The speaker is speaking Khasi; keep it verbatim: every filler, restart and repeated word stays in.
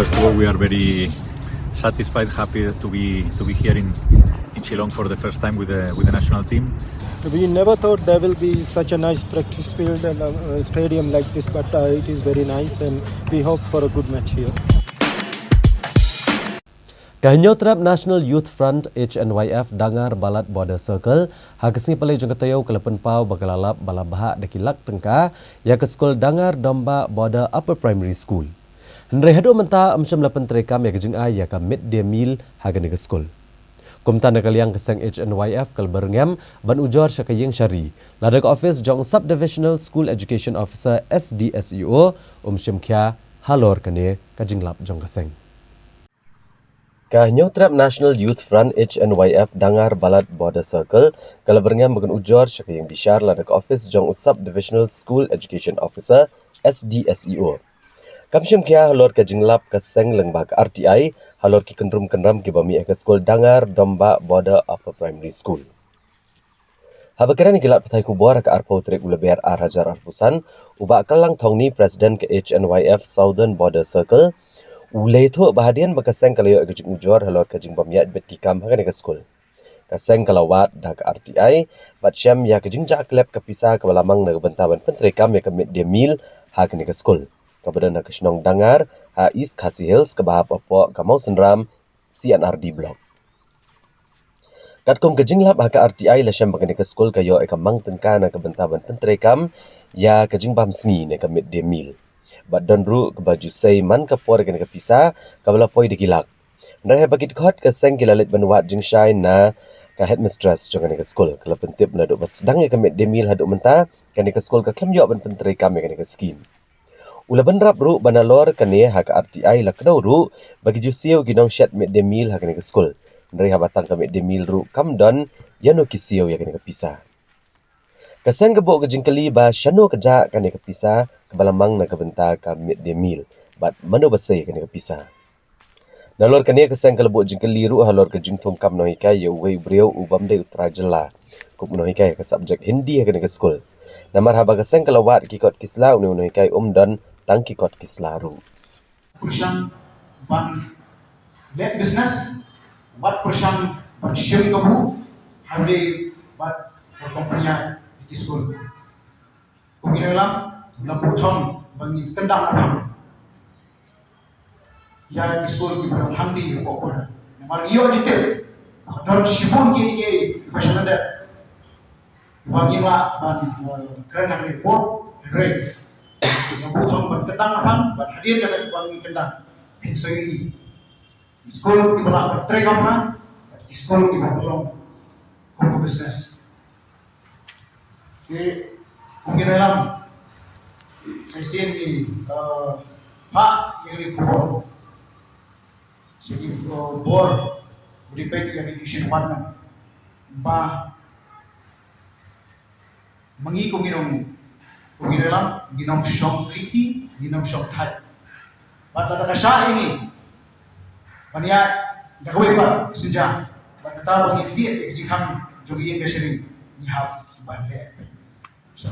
First of all, we are very satisfied, happy to be to be here in, in Shillong for the first time with the with the national team. We never thought there will be such a nice practice field and a, a stadium like this, but uh, it is very nice, and we hope for a good match here. Ka Hynñiewtrep National Youth Front, H N Y F, Dangar Balat Border Circle, ha ka sngi Palei jong ka taïew ka la pynpaw ba ka la lap ba la bhah da ki lak tyngka ïa ka skul Dangar Dombah Border Upper Primary School. Hynrei haduh mynta ym shym la pyntreikam ïa ka jingai ïa ka mid day meal ha kane ka skul. Kumta na ka liang ka seng H N Y F ka la byrngem ban ujor sha ka ïing sha ri, lada ka ophis jong u Sub Divisional School Education Officer, S D S E O, um shim khia halor kane ka jinglap jong ka seng. Ka Hynñiewtrep National Youth Front, H N Y F, Dangar Balat Border Circle ka la byrngem ba kan ujor sha ka ïing bishar lada ka ophis jong u Sub Divisional School Education Officer, S D S E O. Kam shim khia halor ka jinglap ka seng lyngba ka R T I halor ki kynrum kynram kiba mih ha ka skul Dangar Dombah Border Upper Primary School. Haba kren ïa ki lad pathai khubor ha ka arphew tarik u Lber ar hajar arphew san, u Bah Kallang Thongni, President ka H N Y F Southern Border Circle, u la ïathuh ba hadien ba ka seng ka la ïoh ïa ka jingujor halor ka jingbym ïaid beit ki kam ha kane ka skul, ka seng ka la wad da ka R T I bad shem ïa ka jingjah klep ka pisa kaba la mang na ka bynta ban pyntreikam ïa ka mid day meal ha kane ka skul, kaba don ha ka shnong Dangar, ha East Khasi Hills, kaba hap hapoh ka Mawsynram C and R D Block. Katkum ka jinglap ha ka R T I la shem ba kane ka skul ka ïoh ïa ka mang tyngka na ka bynta ban pyntreikam ïa ka jingbam sngi ne ka mid day meal. Bad don ruh kaba ju sei man ka por ïa kane ka pisa kaba la poi da ki lak. Hynrei haba ki dkhot ka seng ki la leit ban wad jingshai na ka headmistress jong kane ka skul, ka la pyntip naduh ba sdang ïa ka mid day meal haduh mynta kane ka skul ka khlem ïoh ban pyntreikam ïa kane ka skim. U la bynrap ruh ba nalor kane ha ka R T I la kdew ruh ba ki ju siew ki nongshet mid day meal ha kane ka skul. Hynrei haba tang ka mid day meal ruh kam don, ïano ki siew ïa kane ka pisa? Ka seng ka buh ka jingkylli ba shano ka jah kane ka pisa kaba la mang na ka bynta ka mid day meal, bad mano ba sei kane ka pisa. Nalor kane ka seng ka la buh jingkylli ruh halor ka jingthung kam nonghikai ïa uwei u briew u bym dei u trai jylla kum u nonghikai ha ka subject Hindi ha kane ka skul. Namar haba ka seng ka la wad ki kot ki sla, une u nonghikai um don tang ki kot ki sla ruh. Pyrshang ban leh business, wat pyrshang ban shim kabu, hynrei wat ban pynïaid ki skul. Kum ngi nang lam, ngi la buh thong ba ngin kyndang na phang ïa ki skul kiba don hangtei hapoh border. Namar ngi ïoh jingtip ba ka don shibun kiei kiei kiba sha lyndet kiba ngim lah ban, eh, kren hangne hapoh, hynrei ngi la buh thong ban kyndang na phang, bad hadien kata kaba ngi kyndang, phin sa ïohi ki skul kiba lah ban treikam ha, bad ki skul kiba pynlong kum ka business. Te kum ki nongïalam, sa shisien ngi, eh, phah ïa kane ka khubor sha ki, eh, bor ba dei peit ïa ka Education Department ba ma ngi kum ki nong, kum ki nongïalam, ngin ym shong khlem kti, ngin ym shong thait. Bad lada ka shah ïa ngi ban ïaid da kawei pat ka sienjam, bad kata ba ngin tied ïa ka jingkhang jong ka ïing ka shynrang, ngi hap ban leh. Sa